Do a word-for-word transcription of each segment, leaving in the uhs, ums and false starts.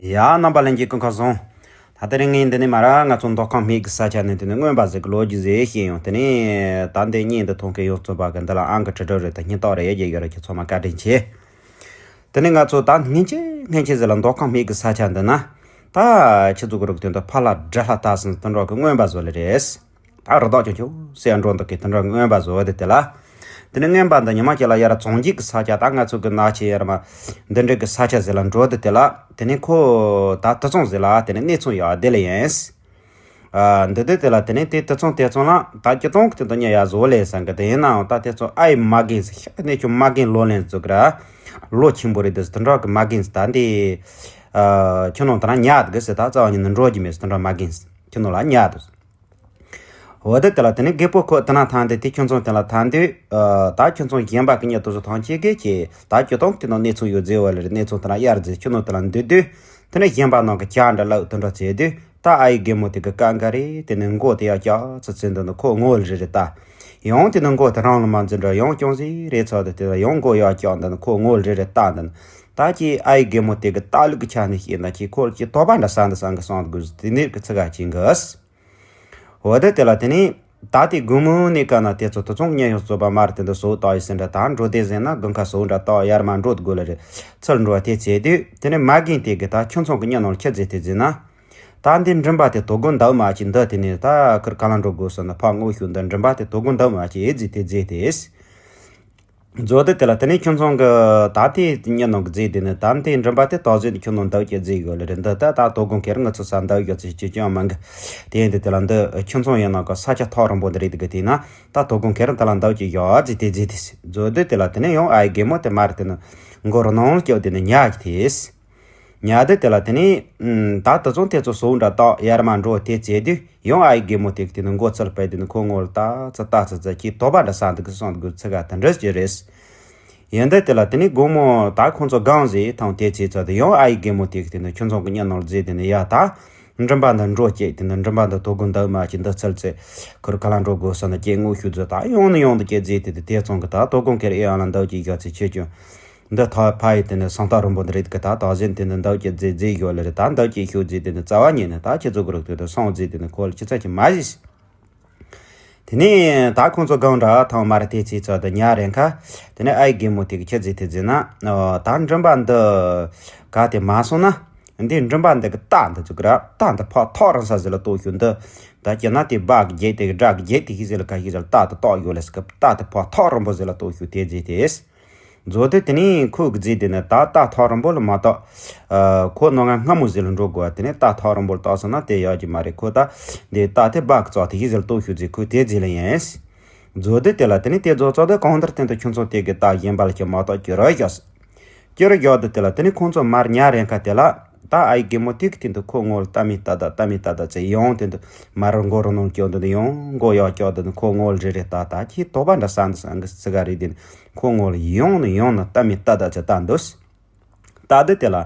ཡ། རྣམ་པ་ལྷན་རྒྱས་སྐུ་ཁམས་བཟང་། ད་དེ་རིང་ངས་འདི་ནས་མར་ང་ཚོ་མདོ་ཁམས་སྨད་ཀྱི་ས་ཆ་ནས་དེ་ནས་མངོན་པ་ཟེར་གྱི་ལོ་རྒྱུས་ཟིག་བཤད་ཡོང་། དེ་ནས་ད་འདི་བརྙན་འདི་མཐོང་མཁན་ཡོངས་རྫོགས་པ་གི་འདི་ལ་ཨང་ཀི་དྲིལ་སྒྲོག་རེད། ད་སྙིང་སྟོབས་རེ་རྒྱས་ཡོད་རེད། ཁྱེད་ཚང་མ་བཀའ་དྲིན་ཆེ། དེ་ནས་ང་ཚོ་ད་སྔན་ཆད་སྔན་ཆད་ཟིག་ལ་མདོ་ཁམས་སྨད་ཀྱི་ས་ཆ་འདི་ན། ད་ཁྱེད་ཚོ་གི་རིགས་དོན་དུ་ཕ་ལྷ་དགྲ་ལྷ་ད་སོང་དེ་འདྲ་གི་མངོན་པ་བཟོ་ལེ་རེད། ད་རི་དྭགས་ཀྱང་ཁྱོད་སེ་འགྲོ་འདུག་གི་དེ་འདྲ་མངོན་པ་བཟོ་དེ་དེ་ལ། དེ་ནས་མངོན་པ་འདི་ཉི་མ་ཁྱེད་ལ་ཡར་རྫོང་རྒྱུད་ཀྱི་ས་ཆ། ད་ང་ཚོ་གི་ན་ཆེ་ཡར་མ་འདི་འདྲ་གི་ས་ཆ་ཟིག་ལ་འགྲོ་དེ་དེ་ལ། དེ་ནས་ཁོ་ད་དུད་ཚང་ཟིག་ལ་དེ་ནས་གནས་ཚང་ཡག་དེ་ལ་ཡིན། ཨ། འདི་དེ་དེ་ལ་དེ་ནས་དེ་དུད་ཚང་དེ་ཚང་ལ་ད་སྤྱིར་བཏང་གི་དེ་འདི་ཉེ་ཡ་བཟོ་ལེ་སང་གི། དེ་ཡིན་ནའང་ད་དེ་ཚོ་ཨའི་མ་རྒན་ཟིག་ཤ་གནས་ཁྱོད་མ་རྒན་ལོ་ལོན་ཟིག་ར། ལོ་ཆེན་པོ་རེད། དེ་དེ་འདྲ་གི་མ་རྒན་ཟིག་ད་འདི། ཨ། ཁྱོད་ནང་དེ་ན་ཉལ་དགོས་ཟེར། ད་རྩ་བ་ཉིད་ནས་འགྲོ་རྒྱུ་མེད་ཟེར། དེ་འདྲ་མ་རྒན་ཟིག་ཁྱོད་ནང་ལ་ཉལ་དུ། འོ་དེ་དེ་ལ་དེ་ནས་རྒད་པོ་ཁོ་དེ་ན་ཐང་དེ་དེ་ཁྱོད་ཚང་དེ་ལ་ཐང་དུས། ཨ། ད་ཁྱོད་ཚང་གཞན་པ་གི་ཉེ་དུ་སུ་ཐང་ཆེ་གེ་ཆེ། ད་སྤྱིར་བཏང་དེ་ནང་གནས་ཚང་ཡོད་ཟེར་བ་ལེ་རེད། གནས་ཚང་དེ་ན་གཡར་ཟེར། ཁྱོད་ནང་དེ་ལ་འདུག་དུས། དེ་ནས་གཞན་པ་ནང་གི་ཇ་འདྲ་ལག་དེ་འདྲ་བྱས་དུས། ད་ཨའི་རྒན་མོ་དེ་གི་ཀ་འགའ་རེ་དེ་ནས་མགོ་དེ་ཡར་བཀྱག་ཚུལ་ཚུལ་འདི་ནི་ཁོ་ངོ་ལ་རེ་རེ་ལྟ། ཡང་དེ་ནས་མགོ་དེ་རང་ལ་མ་འཛིན་འདྲ་ཡང་ཅུང་ཟད་རེ་ཚོ་དེ་དེ་ལ་ཡང་མགོ་ཡར་བཀྱག་འདི་ནི་ཁོ་ངོ་ལ་རེ་རེ་ལྟ། འདི་ནི་ད་ཀྱི་ཨའི་རྒན་མོ་དེ་གི་ལྟ་ལུགས་ཀྱི་ཆ་ནས་བཤད་ན་ཀྱི་ཁོ་ལ་ཀྱི་དོགས་པ་འདྲ་ཟ་འདི་སང་གི་སང་དགོས་དེ་ནས་ཀྱི་ཚིག་ག་ཅིང་གིས། འོ་དེ་དེ་ལ་དེ་ནས་ད་དེ་དགོང་མོ་ནས་ཀ་ན་དེ་ཚོ་དུད་ཚང་གི་ཉེ་ཡོངས་རྫོགས་པ་མར་དེ་འདི་སོ་ཏོག་ཡིན་ཟེར་འདྲ། ད་འགྲོ་དེ་ཟེར་ན་དགུན་ཁ་སོ་འདྲ་ཏོག་ཡར་མར་འགྲོ་དགོས་ལེ་རེད། ཚུར་འགྲོ་དེ་བྱས་དུས་དེ་ནས་མ་རྒན་དེ་གི་ད་ཁྱོད་ཚང་གི་ཉེ་ནང་ལ་ཁྱི་ཟེར་དེ་ཟེར་ན། ད་འདི་མགྲིན་པ་དེ་དོ་དགོང་འདབ་མ་ཅིག་འདི་དེ་ནས་ད་ཁིར་ག་ལ་འགྲོ་དགོས་སོ་ན་ཕ་དངོས་ཤུགས་འདི་མགྲིན་པ་དེ་དོ་དགོང་འདབ་མ་ཅིག་ཨེ་ཟིག་དེ་ཟེར་དེ། མཛོ་དེ་དེ་ལ་དེ་ནས་ཁྱོད་ཚང་གི་ད་དེ་ཉེ་ནང་གི་རྫས་དེ་ནི་ད་འདི་མགྲིན་པ་དེ་ཏོག་ཟད་ཁྱོད་ནང་འདབ་ཀྱི་རྫས་ཡོད་ལེ་རེད། འདི་ད་ད་དོ་དགོང་ཁེར་ང་ཚོ་ས་འདབ་ཡོད་ཚེ་ཅི་ཅང་མང་གི། དེ་འདི་དེ་ལ་འདི་ཁྱོད་ཚང་ཡིན་ནང་གི་ས་ཆ་ཐག་རིང་པོ་འདི་རེད་གི། དེ་ན་ད་དོ་དགོང་ཁེར་ད་ལ་འདབ་ཀྱི་ཡོད་རྫས་དེ་རྫས་དེ་མཛོ་དེ་དེ་ལ་དེ་ནས་ཡང་ཨའི་རྒན་མོ་དེ་མར་དེ་ནི་མགོ་རུ་ནང་སྐྱོད་དེ་ནི་ཉལ་གི་དེ། ཉལ་དུས་དེ་ལ་དེ་ནས་ཨུམ། ད་དུད་ཚང་དེ་ཚོ་སོ་འདྲ་ཏོག་ཡར་མར་འགྲོ་དེ་བྱས་དུས་ཡང་ཨའི་རྒན་མོ་དེ་གི་དེ་ནས་མགོ་ཚུར་ཕུད་དེ་ནས་ཁོ་ངོ་ལ་ལྟ་ཚུལ་ལྟ་ཚུལ་ཚུལ་གྱིས་དོགས་པ་འདྲ་ཟ་འདུག་གི་སོང་འདུག་ཚིག་ག་དེ་འདྲ་ཅིག་རེད། ཡིན་དུས་དེ་ལ་དེ་ནས་དགོང་མོ་ད་ཁོང་ཚོ་སྒང་ཟིག་ཐང་དེ་བྱས་ཚར་དུས་ཡང་ཨའི་རྒན་མོ་དེ་གི་དེ་ནས་ཁྱོད་ཚང་གི་ཉེ་ནང་ལ་རྫས་དེ་ནས་ཡ་ད་མགྲིན་པ་འདི་འགྲོ་སྐྱེས་དེ་ནས་མགྲིན་པ་འདི་དོ་དགོང་འདབ་མ་ཅིག་འདི་ཚུལ་ཚུལ་ཁུར་ག་ལ་འགྲོ་དགོས་སོ་ན་ཀྱེ་དངོས་ཤུགས་རྫས་ད་ཡང་ནས་ཡང་དུ་ཀྱེ་རྫས་དེ་དེ་དེ་ཚང་གི་ད་དོ་དགོང་ཁེར་ཨེ་ཡང་ལ་འདབ་ཀྱི་ཡོད་ཚེ་ཁྱེད་ཀྱང་། འདི་ཐ་ཕ་ཡི་དེ་ནི་སང་ཐག་རིང་པོ་འདི་རེད་གི། ད་ཐག་གཞན་དེ་ནི་འདབ་ཀྱི་རྫས་རྫས་ཡོད་ལེ་རེད། ད་འདབ་ཀྱི་ཤུགས་རྫས་དེ་ནི་རྩ་བ་ཉིད་ནས་ད་ཁྱེད་ཚོ་གི་རིགས་དེ་དུ་སོང་རྫས་དེ་ནི་ཁོ་ལ་ཅི་ཚ་ཅི་མ་བྱེད། དེ་ནས་ད་ཁོང་ཚོ་སྒང་འདྲ་ཐང་མར་དེ་ཚེ་ཚོ་དུ་ཉལ་རན་ཁ། དེ་ནས་ཨའི་རྒན་མོ་དེ་གི་ཁྱེད་རྫས་དེ་རྫས་ན། ད་མགྲིན་པ་འདི་ག་དེ་མ་སོང་ན། འདི་མགྲིན་པ་འདི་གི་རྟ་འདི་ཚོ་གི་ར་རྟ་འདི་ཕག་ཐོག་རིང་ས་ཟིག་ལ་གཏོགས་ཤུགས་འདི། ད་ཀྱི་ན་དེ་སྦ་གི་རྒྱལ་དེ་གི་སྦྲ་གི་རྒྱལ་དེ་ཤི་ཟིག་ལ་ག་ཤི་ཟིག་ལ་རྟ་དེ་གཏོགས་ཡོད་ལེ་སི་གི་རྟ་དེ་ཕག་ཐོག་རིང་པོ་ཟིག་ལ་གཏོགས་ཤུགས་དེ་རྫས་དེ། མཛོ་དེ་དེ་ནས་ཁོ་གི་རྫས་དེ་ནི་ད་རྟ་ཐག་རིང་པོ་ལ་མ་གཏོགས། ཨ། ཁོ་ནང་ང་སྔ་མོ་ཟིག་ལ་འགྲོ་དགོས་པ། དེ་ནས་རྟ་ཐག་རིང་པོ་ལ་གཏོགས་སོང་ན་དེ་ཡག་གི་མ་རེད། ཁོ་ད་འདི་རྟ་དེ་སྦ་གི་ཙོག་དེ་ཡི་ཟིག་ལ་གཏོགས་ཤུགས་རྫས་ཁོ་དེ་རྫས་ལ་ཡིན། མཛོ་དེ་དེ་ལ་དེ་ནས་དེ་རྫོགས་ཙོག་དེ་གང་ལྟར་སྟེང་དུ་ཁྱོད་ཚོ་དེ་གི་རྟ་གཞན་པ་ལ་ཁྱོད་མ་གཏོགས་ཁྱོད་ར་ཡོད། སྐྱེ་རུ་ཡོད་དུ་དེ་ལ་དེ་ནས་ཁོང་ཚོ་མར་ཉལ་རན་ཁ་དེ་ལ། ད་ཨའི་རྒན་མོ་དེ་གི་སྟེང་དུ་ཁོ་ངོ་ལ་ལྟ་མི་ལྟ་ད་ལྟ་མི་ལྟ་ད་ཚེ་ཡང་སྟེང་དུ་མར་མགོ་རུ་ནང་སྐྱོད་དུ་ཡང་མགོ་ཡར་སྐྱོད་དུ་ཁོ་ངོ་ལ་རེ་རེ་ལྟ། ད་ཁྱི་དོགས་པ་འདྲ་ས་འདི་སང་གི་ཚིག་ག་རེད་དེ་ཁོ་ངོ་ལ་ཡང་ནས་ཡང་ནས་ལྟ་མི་ལྟ་ད་ཚེ་ལྟ་འདུག་ལྟ་དུས་དེ་ལ།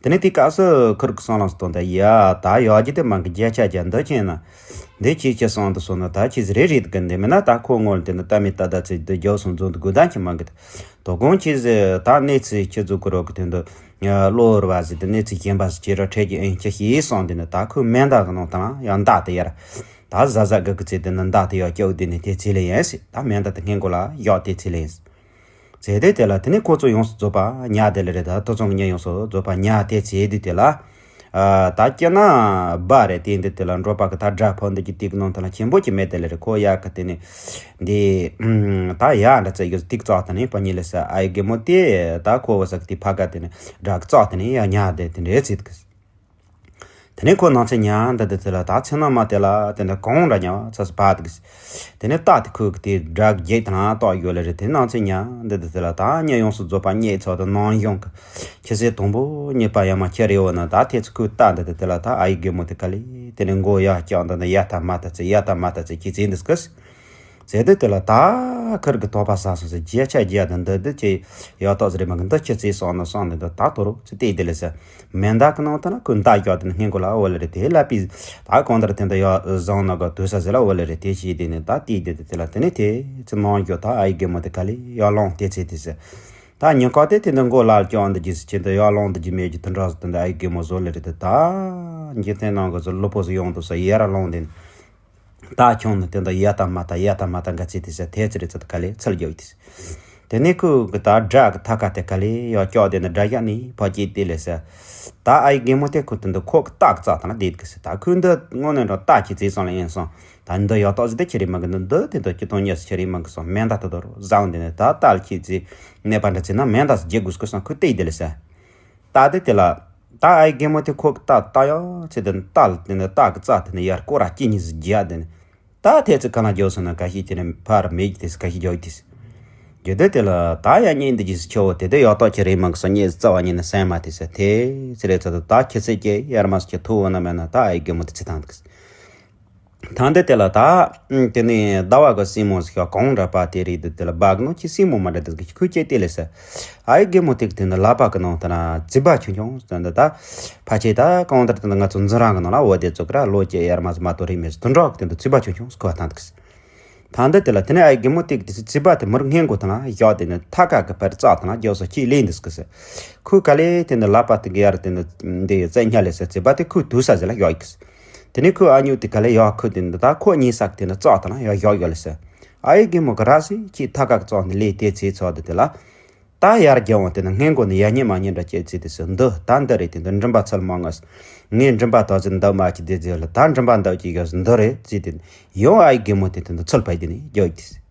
དེ་ནས་དེ་སྐབས་སུ་ཁུར་གི་སང་ལངས་སུ་གཏོང་ད་ཡ་ད་ཡོད་ཀྱི་དེ་མང་གི་རྒྱ་ཆ་རྒྱ་འདི་ཁྱེད་ན། འདི་ཁྱི་ཁྱི་སང་དུ་སོང་ན་ད་ཁྱི་ཟི་རེ་རེད་གི་འདི་མིན་ན་ད་ཁོ་ངོ་ལ་དེ་ནས་ལྟ་མི་ལྟ་ད་ཚེ་འདི་རྒྱག་སོང་རྫོང་དུ་དགོས་ད་ཁྱི་མང་གི་དོ་དགོང་ཁྱི་ཟི་ད་གནས་ཚུལ་ཁྱི་ཚོ་ཀུ་རོ་གི་དོན་དུ། གློ་བུར་བ་ཟིག་དེ་ནས་ཚིག་གཞན་པ་ཟིག་ཅེ་ར་ཁྲེལ་གྱི་ཨེ་ཁྱི་ཤི་སོང་དེ་ནས་ད་ཁོའི་མེ་མདའ་གི་ནང་དང་ཡང་མདའ་དེ་ཡར། ད་ཟ་ཟ་གི་གི་ཚེ་དེ་ནས་མདའ་དེ་ཡར་སྐྱོག་དེ་ནས་དེ་ཚེ་ལས་ཡིན་ཟེར། ད་མེ་མདའ་དེ་སྔས་མགོ་ལ་ཡག་དེ་ཚེ་ལས་ཡིན་ཟེར། ཚེ་དེ་དེ་ལ་དེ་ནས་ཁོ་ཚོ་ཡོངས་སུ་རྫོགས་པ་ཉལ་དེ་ལ་རེད། ད་དུ་ཚང་གི་ཉལ་ཡོངས་སུ་རྫོགས་པ་ཉལ་དེ་ཚེ་དེ་དེ་ལ། ད་སྐྱེ་ན་སྦ་རེད། དེ་འདི་དེ་ལ་འགྲོ་པ་གི་ད་དགྲ་ཕོ་འདི་གི་དེ་གི་ནང་དེ་ལ་ཆེན་པོ་གི་མེད་དེ་ལ་རེད། ཁོ་ཡག་གི་དེ་ནས་འདི་ད་ཡག་འདྲ་ཚེ་ཡོད་དེ་ཙག་དེ་ནས་པ་ཉི་ལ་ས་ཨའི་རྒན་མོ་དེ་ད་ཁོ་བ་ས་གི་དེ་ཕ་ག་དེ་ནས་དགྲ་གི་ཙག་དེ་ནས་ཡག་ཉལ་དེ་དེ་འདྲའི་ཚེ་དེ་གི། དེ་ནས་ཁོ་ནང་ཚེ་ཉལ་འདི་དེ་དེ་ལ་ད་ཚེ་ན་མ་དེ་ལ་དེ་འདྲ་གང་འདྲ་ཉལ་ཚ་སུ་བ་དེ་གི། དེ་ནས་རྟ་དེ་ཁོ་གི་དེ་དགྲ་གི་རྒྱལ་དང་ཏོག་ཡོད་ལ་རེད། དེ་ནང་ཚེ་ཉལ་འདི་དེ་དེ་ལ་ད་ཉལ་ཡོངས་སུ་རྫོགས་པ་ཉལ་ཚོ་དེ་ནང་གཞུང་གི་ཁྱི་སེ་དང་པོ་གཉིས་པ་ཡ་མ་ཁྱི་རེ་བོ་ན་ད་དེ་ཚོ་ཁོའི་རྟ་འདི་དེ་དེ་ལ་ད་ཨའི་རྒན་མོ་དེ་ག་ལེ་དེ་ནས་མགོ་ཡར་བཀྱག་འདི་ནས་ཡ་ད་མ་ད་ཚེ་ཡ་ད་མ་ད་ཚེ་ཁྱི་ཚེ་འདི་སྐུ། ཟེར་དུས་དེ་ལ་ད་ཁིར་གི་དོགས་པ་ཟ་སོང་ཟེར། རྒྱ་ཆ་རྒྱ་དང་འདི་འདི་ཅི་ཡག་ཏོག་ཟེར་མ་གི་འདི་ཁྱི་ཚེ་སོང་ན་སོང་ནས་འདི་ད་དོ་རུ་ཚེ་བལྟས་དེ་ལ་ཟེར། མེ་མདའ་གི་ནང་དུ་ན་ཁོས་མདའ་རྒྱག་དེ་ནས་སྔས་མགོ་ལ་འོ་ལེ་རེད། དེ་ལ་པི་ད་གང་ལྟར་དེ་འདི་ཡག་བཟང་ན་ག་དུས་ས་ཟེར་ལ་འོ་ལེ་རེད། དེ་ཤེས་དེ་ནས་ད་བལྟས་དེ་དེ་ལ་དེ་ནས་དེ་ཚེ་ནང་རྒྱུ་ད་ཨའི་རྒན་མོ་དེ་ག་ལེ་ཡག་ལོང་དེ་ཚེ་དེ་ཟེར། ད་ཉིན་ཁ་དེ་དེ་འདི་མགོ་ལ་ལ་སྐྱོན་འདི་རྗེས་སུ་ཁྱེད་འདི་ཡར་ལོང་འདི་རྗེས་མེད་ཀྱི་དུད་འགྲོ་ཟིག་དེ་འདི་ཨའི་རྒན་མོ་བཟོ་ལེ་རེད་དེ། ད་འཇིག་རྟེན་ནང་གི་ཟིག་ལུས་པོ་ཟིག་ཡོང་དུ་ས་ཡར་ལོང་དེ། ད་ཁྱོད་ནི་དེ་འདི་ཡ་ད་མ་ད་ཡ་ད་མ་ད་འགའ་ཚིག་དེ་ས་ཐེ་ཚི་རེ་ཚི་ད་ག་ལེ་ཚུལ་རྒྱག་དེ། དེ་ནས་ཁོས་གི་ད་སྒྲ་གི་ཐ་ཀ་དེ་ག་ལེ་ཡར་སྐྱོག་དེ་ནི་སྒྲ་བཞག་ནས་ཕར་སྐྱེས་དེ་ལས་ས། ད་ཨའི་རྒན་མོ་དེ་ཁོ་དེ་འདི་ཁོག་གི་རྟ་གི་རྩ་དང་ན་བསྡད་གི་ས། ད་ཁོས་འདི་དངོས་གནས་འགྲོ་རྟ་ཁྱེད་ཚེ་སང་ལ་ཡིན་སོང་། ད་འདི་ཡག་ཏོག་ཟིག་དེ་ཁྱེད་རེ་མ་གི་འདི་འདི་དེ་འདི་ཁྱི་ཐོང་ཉེས་སུ་ཁྱེད་རེ་མ་གི་སོང་མེ་མདའ་དེ་དོ་རུ་བཟང་དེ་ནི་ད་ལྟ་ལ་ཁྱེད་ཚེ་གནས་པ་འདྲ་ཚེ་ན་མེ་མདའ་ཟིག་རྒྱག་དགོས་སྐུ་སོང་ཁོས་བལྟས་དེ་ལས་ས། ད་དེ་དེ་ལ། ད་ཨའི་རྒན་མོ་དེ་ཁོག་གི་རྟ་རྟ་ཡག་ཚེ་དེ་ནི་རྟ་ལ་དེ་ནི་རྟ་གི་རྩ་དེ་ནི་ཡར་སྐོར་ར་སྐྱེ་ཉིས་ཟིག་རྒྱག་དེ་ནི། ད་ཐེ་ཚི་ག་ན་རྒྱོ་སོང་ན་ག་ཤི་ཁྱེད་ནི་ཕར་མེད་ཀྱི་དེ་སི་ག་ཤི་རྒྱོ་ཡི་དེ་སི། རྒྱུ་དེ་དེ་ལ་ད་ཡ་གཉིས་འདི་ཀྱི་སི་ཆོ་བོ་དེ་དེ་ཡག་ཏོག་ཁྱེད་རེ་མ་གི་སོང་ཉེས་སི་རྩ་བ་ཉིད་ནི་སེམས་མ་དེ་སི་ཐེ་ཚི་རེ་ཚ་དུ་ད་ཁྱེད་ཚེ་སྐྱེ་ཡར་མ་སི་ཁྱེད་ཐུ་བོ་ན་མེད་ན་ད་ཨའི་རྒན་མོ་དེ་ཚི་ཐང་དེ་སི། ཐང་དེ་དེ་ལ་ད་དེ་ནི་ཟླ་བ་གི་སྲིང་མོ་ཟིག་ཤོག་གང་འདྲ་པ་དེ་རེད་དེ་དེ་ལ་བག་ནོ་ཁྱི་སྲིང་མོ་མ་འདྲ་དེ་ཟིག་ཁུ་སྐྱེ་དེ་ལས་སི། ཨའི་རྒན་མོ་དེ་གི་དེ་ནི་ལག་པ་གི་ནང་དེ་ན་རྩིད་པ་ཆུང་ཆུང་ཟིག་དེ་ད། ཕལ་ཆེར་ད་གང་ལྟར་དེ་ང་ཚོ་འཛིན་རང་གི་ནང་ལ་འོ་དེ་ཚོ་གི་ར་ལོ་སྐྱེ་ཡར་མ་ཟིག་མ་གཏོགས་རེད་མེད་ཟིག་དུད་འགྲོ་གི་དེ་འདུ་རྩིད་པ་ཆུང་ཆུང་ཟིག་ཁུ་བ་ཐང་དེ་གི་སི། ཐང་འདི་དེ་ལ་དེ་ནས་ཨའི་རྒན་མོ་དེ་གི་དེ་སི་རྩིད་པ་དེ་མུར་སྔས་མགོ་དེ་ན་བཞག་དེ་ནི་ཐ་ཀ་གི་ཕར་རྩ་དེ་ན་རྒྱབ་སོ་ཁྱི་ལེན་འདུག་སྐུ་སི། ཁུ་ག་ལེ་དེ་ནི་ལག་པ་དེ་གི་ཡར་དེ་ནི་འདི་ཡི་རྩེ་ཉ་ལས་སི་རྩིད་པ་དེ་ཁུ་དུ་ས་ཟི་ལ་བཞག་ཡི་སྐུ་སི། དེ་ནས་ཁུ་ཨ་ཉུ་དེ་ག་ལེ་ཡག་ཁུ་དེ་ནི་ད་ཁོ་གཉིས་ས་གི་དེ་ནི་རྩ་དེ་ན་ཡག་བཞག་ཡོད་ལ་སི། ཨའི་རྒན་མོ་གི་ར་སི་ཁྱི་ཐ་ཀ་གི་རྩ་དེ་ལེ་དེ་ཚེ་ཚོ་དེ་དེ་ལ། ད་ཡར་རྒྱལ་བོ་དེ་ནི་སྔས་མགོ་ནས་ཡར་ཉེ་མ་ཉེ་འདྲ་སྐྱེ་ཚེ་དེ་སི་འདི་ད་འདི་རེད་དེ་འདི་མགྲིན་པ་ཚུལ་མང་ངས། ངས་མགྲིན་པ་ད་ཚེ་འདི་མ་ཅི་དེ་ཟེར་ལ་ད་མགྲིན་པ་འདི་ཅི་ཡོད་འདི་རེད་ཟེར་དེ་ནི་ཡང་ཨའི་རྒན་མོ་དེ་དེ་འདི་ཚུལ་ཕ་དེ་ནི་རྒྱག་དེ་སི།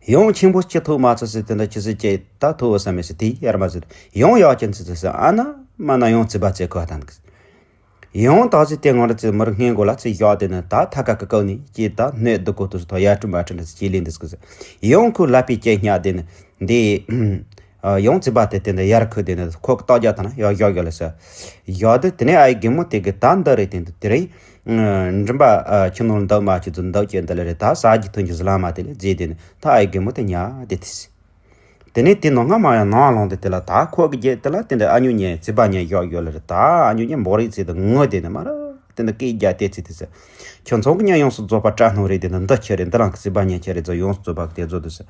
ཡང་ཆེན་པོ་སྐྱེ་ཐུབ་མ་ཚོ་སི་དེ་འདི་ཁྱི་སི་སྐྱེ་ད་ཐུབ་བོ་ས་མེད་སི་དེ་ཡར་མ་ཟེར་ཡང་ཡག་ཅན་ཚེ་དེ་སི་ཨ་ན་མ་ན་ཡང་རྩིད་པ་རྩེ་ཁོ་ཐང་གི་སི། ཡང་ད་ཅི་དེ་ང་ར་ཚེ་མར་སྔས་མགོ་ལ་ཚེ་བཞག་དེ་ནི་ད་ཐ་ཀ་གི་ཀའུ་ནི་ཀྱེ་ད་སྣོད་བདུད་གོ་དུ་ཐོ་ཡ་སྤྲུན་པ་ཁྲི་འདྲ་ཚེ་ཀྱེ་ལེན་འདི་སྐུ་ཟེར། ཡང་ཁོ་ལ་པའི་ཀྱེ་སྙག་དེ་ནི་འདི། ཡང་རྩིད་པ་དེ་དེ་འདི་ཡར་ཁུ་དེ་ནི་ཁོ་གི་རྟགས་རྒྱག་ཐ་ན་ཡ་བཞག་ཡོད་ལ་ཟེར། བཞག་དེ་དེ་ནས་ཨའི་རྒན་མོ་དེ་གི་ད་འདི་རེད་དེ་འདི་དེ་རིང་། མགྲིན་པ་ཁྱི་ནོར་འདབ་མ་ཁྱི་ཚོ་འདབ་ཀྱེ་འདི་ལ་རེད་ད་ཟ་རྒྱུ་ཐོན་རྒྱུ་ཟི་ལ་མ་དེ་ལས་རྫས་དེ་ནི་ད་ཨའི་རྒན་མོ་དེ་ཉག་དེ་དེ་སི། དེ་ནས་དེ་ནང་སྔ་མ་ཡང་ནང་ལོང་དེ་དེ་ལ་ད་ཁོ་གི་རྒྱལ་དེ་ལ་དེ་འདྲ་ཨ་ཉུ་ཉེ་རྩིད་པ་ཉེ་བཞག་ཡོད་ལ་རེད་ད་ཨ་ཉུ་ཉེ་འབོ་རེད་ཚེ་དེ་ངོ་དེ་ནི་མ་ར་དེ་འདྲ་སྐད་རྒྱག་དེ་ཚེ་དེ་ཟེར། ཁྱོད་ཚོ་གི་ཉ་ཡོངས་སུ་རྫོགས་པ་སྐྲག་སྣང་རེད་དེ་འདྲ་འདི་ཁྱེད་རེད་འདི་རང་གི་རྩིད་པ་ཉེ་ཁྱེད་རེད་ཚོ་ཡོངས་སུ་རྫོགས་པ་གི་དེ་རྫོགས་དུ་ཟེར།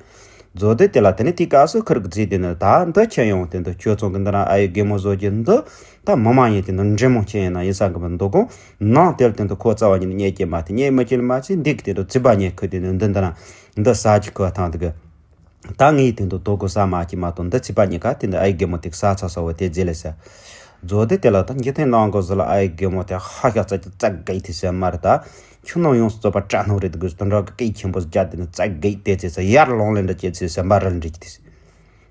རྫོགས་དེ་དེ་ལ་དེ་ནས་དེ་སྐབས་སུ་ཁུར་གི་རྫིས་དེ་ནི་ད་འདི་ཁྱེད་ཡོང་དེ་འདྲ་ཁྱོད་ཚོ་གི་འདི་རང་ཨ་ཡེ་རྒན་མོ་བཟོ་རྒྱུ་འདི་ད་མི་མ་ཡིན་དེ་འདྲ་འདྲེ་མོ་ཁྱེད་ཡིན་ན་ཡིན་ས་གི་མི་འདུག་གོ་ནང་དེར་དེ་འདྲ་ཁོ་རྩ་བ་ཉིད་ནས་ཉེ་རྒྱུ་མ་དེ་ཉེ་མི་ཁྱེད་མ་ཚེ་འདི་གི་དེ་འདྲ་རྩིད་པ་ཉེ་ཁུ་དེ་ནི་འདི་འདི་རང་འདི་ཟ་གི་ཁུ་བ་ཐང་དེ་གི་ད་ངས་དེ་འདུག་དོ་གོ་ས་མ་ཅི་མ་གཏོགས་འདི་ཚིག་པ་གཉིས་ཀ་དེ་འདི་ཨའི་རྒན་མོ་དེ་ས་ཚ་ས་བོ་དེ་རྫས་ལས་ས། རྫོགས་དེ་དེ་ལ་ད་འཇིག་རྟེན་ནང་གོ་ཟི་ལ་ཨའི་རྒན་མོ་དེ་ཧ་ཤ་ཙ་ཅི་ཙ་གེ་དེ་ས་མ་རེད་ད། ཁྱོད་ནང་ཡོངས་སུ་རྫོགས་པ་སྐྲག་སྣང་རེད་དགོས་དོན་འགྲོ་གི་སྐད་ཆེན་པོ་བརྒྱབ་དེ་ནི་ཙ་གེ་དེ་ཚེ་ས་ཡར་ལོང་ལེན་འདྲ་སྐྱེ་ཚེ་ས་འབར་རལ་འདྲ་ཅི་དེ་ས།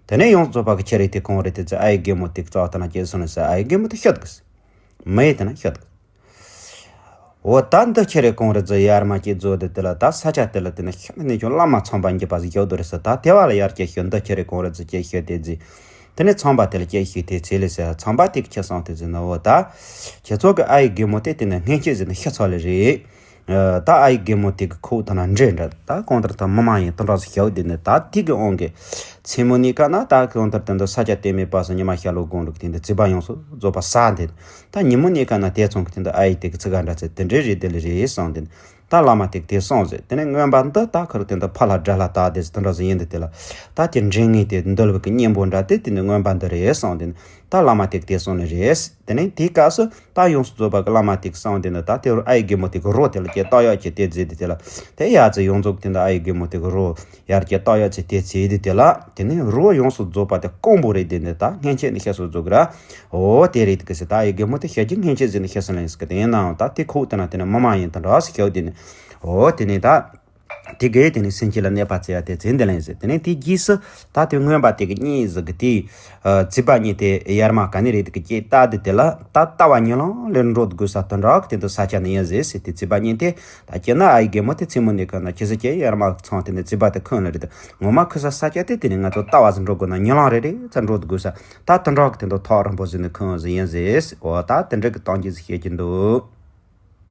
དེ་ནས་ཡོངས་སུ་རྫོགས་པ་གི་ཁྱེད་རེ་དེ་གང་རེད་དེ་ཚེ་ཨའི་རྒན་མོ་དེ་རྩ་བ་དེ་ན་སྐྱེ་སོང་ནས་ས་ཨའི་རྒན་མོ་དེ་ཤོད་དགོས་ས། མི་ཡི་དེ་ན་ཤོད་དགོས། འོ་ད་འདི་ཁྱེད་རེ་གང་རེད་ཟེར་ཡར་མ་སྐྱེ་རྫོགས་དེ་དེ་ལ་ད་ས་ཆ་དེ་ལ་དེ་ནི་ཤ་ནས་ཀྱང་བླ་མ་ཚངས་པ་འགྱུར་བ་ཟིག་ཡོད་དོ་རེད་ཟེར་ད་དེ་བ་ལ་ཡར་སྐྱེ་ཤོད་འདི་ཁྱེད་རེ་གང་རེད་ཟེར་སྐྱེ་ཤོད་དེ་རྫིས། དེ་ནས་ཚངས་པ་དེ་ལ་སྐྱེ་ཤོད་དེ་ཚེ་ལས་ཟེར་ཚངས་པ་དེ་གི་ཁྱེད་སོང་དེ་ཟེར་ན་འོ་ད། ཁྱེད་ཚོ་གི་ཨ་ཡི་རྒན་མོ་དེ་དེ་ནི་སྔན་ཆད་ཟེར་ནི་ཤི་ཚར་ལེ་རེད། ད་ཨ་ཡི་རྒན་མོ་དེ་གི་ཁོག་ཐ་ན་འདྲེ་འདྲ་ད་གང་ལྟར་ད་མི་མ་ཡིན་དུད་འགྲོ་ཟིག་ཤོད་དེ་ནི་ད་དེ་གི་དབང་གི་མཚན་མོ་ནས་ཀ་ན་ད་གང་ལྟར་དེ་འདི་ས་ཆ་དེ་མེད་པ་སོང་ཉི་མ་ཤར་ལྷོ་དགོང་དྲོ་གི་དེ་འདི་རྩིས་པ་ཡོངས་སུ་རྫོགས་པ་ས་འདི། ད་ཉིན་མོ་ནས་ཀ་ན་དེ་ཚང་གི་དེ་འདི་ཨ་ཡི་དེ་གི་ཚིག་ག་འདྲ་ཚེ་དེ་འདྲའི་རེད་དེ་ལེ་རེད་སོང་དེ། ད་བླ་མ་དེ་གི་དེ་སོང་ཟེར་དེ་ནས་རྔོན་པ་འདི་ད་ཁུར་དེ་འདི་ཕ་ལ་དགྲ་ལ་ད་དེ་ཟེར་དེ་འདྲ་ཟེར་ཡིན་འདི་དེ་ལ། ད་དེ་འདྲེ་ངེས་དེ་འདུལ་བ་གི་གཉེན་པོ་འདྲ་དེ་དེ་འདི་རྔོན་པ་འདི་རེད་སོང་དེ་ནས་ད་བླ་མ་དེ་གི་དེ་སོང་ནི་རེད། དེ་ནས་དེའི་སྐབས་སུ་ད་ཡོངས་སུ་རྫོགས་པ་གི་བླ་མ་དེ་གི་སོང་དེ་ནི་ད་དེ་རུ་ཨ་ཡི་རྒན་མོ་དེ་གི་རོ་དེ་ལ་སྐྱེ་ལྟ་ཡག་གི་དེ་རྫིས་དེ་དེ་ལ། དེ་ཡ་ཚེ་ཡོངས་རྫོགས་དེ་འདི་ཨ་ཡི་རྒན་མོ་དེ་གི་རོ། ཡར་སྐྱེ་ལྟ་ཡག་ཚེ་དེ་ཚེ་དེ་དེ་ལ་དེ་ནས་རོ་ཡོངས་སུ་རྫོགས་པ་དེ་རྐང་པོ་རེད་དེ་ནི་ད་སྔན་ཆད་ནས་ཤི་སོ་རྫོགས་གི་ར། འོ་དེ་རེད་གི་ཟེར་ད་ཨ་ཡི་རྒན་མོ་དེ་ཤི་རྒྱུ་སྔན་ཆད་ཟེར་ནས་ཤི་སོང་ལེན་ཟེར་གི་དེ་ཡིན་ནའང་ད་དེ་ཁོག་དེ་ན་དེ་ནི་མི་མ་ཡིན་དུད་འགྲོ་ཟེར་ཤོད་དེ་ནི། འོ་དེ་ནི་ད། དེ་གས་དེ་ནི་སེམས་ཅན་ལ་གནོད་པ་བྱེད་ཡ་དེ་ཚེ་འདི་ལེན་ཟེར་དེ་ནས་དེ་རྗེས་སུ་ད་དེ་རྔོན་པ་དེ་གི་གཉིས་ཟིག་གི་དེ། རྩིས་པ་གཉིས་དེ་ཡར་མ་ག་ནས་རེད་དེ་གི་སྐྱེ་ལྟ་དེ་དེ་ལ་ད་ལྟ་བ་ཉིན་ལང་ལེར་འགྲོ་དགོས་ས་དུད་འགྲོ་གི་དེ་འདི་ས་ཆ་ནི་ཡིན་ཟེར་ཟེར་དེ་རྩིས་པ་གཉིས་དེ་ད་སྐྱེ་ན་ཨ་ཡི་རྒན་མོ་དེ་མཚན་མོ་ནས་ཁ་ན་ཁྱི་ས་སྐྱེ་ཡར་མ་ཚང་དེ་ནས་རྩིས་པ་དེ་ཁོན་ལ་རེད་དེ་ངོ་མ་ཁུ་ས་ས་སྐྱེ་དེ་དེ་ནས་ང་ཚོ་ལྟ་བ་ཟིག་འགྲོ་དགོས་ན་ཉིན་ལང་རེ་རེ་ཙམ་འགྲོ་དགོས་ས་ད་དུད་འགྲོ་གི་དེ་འདི་ཐག་རིང་པོ་ཟིག་ནས་ཁོན་ཟིག་ཡིན་ཟེར་འོ་ད་དེ་འདྲ་གི་སྟངས་ཀྱི་ཟིག་བཤད་ཀྱི་འདུག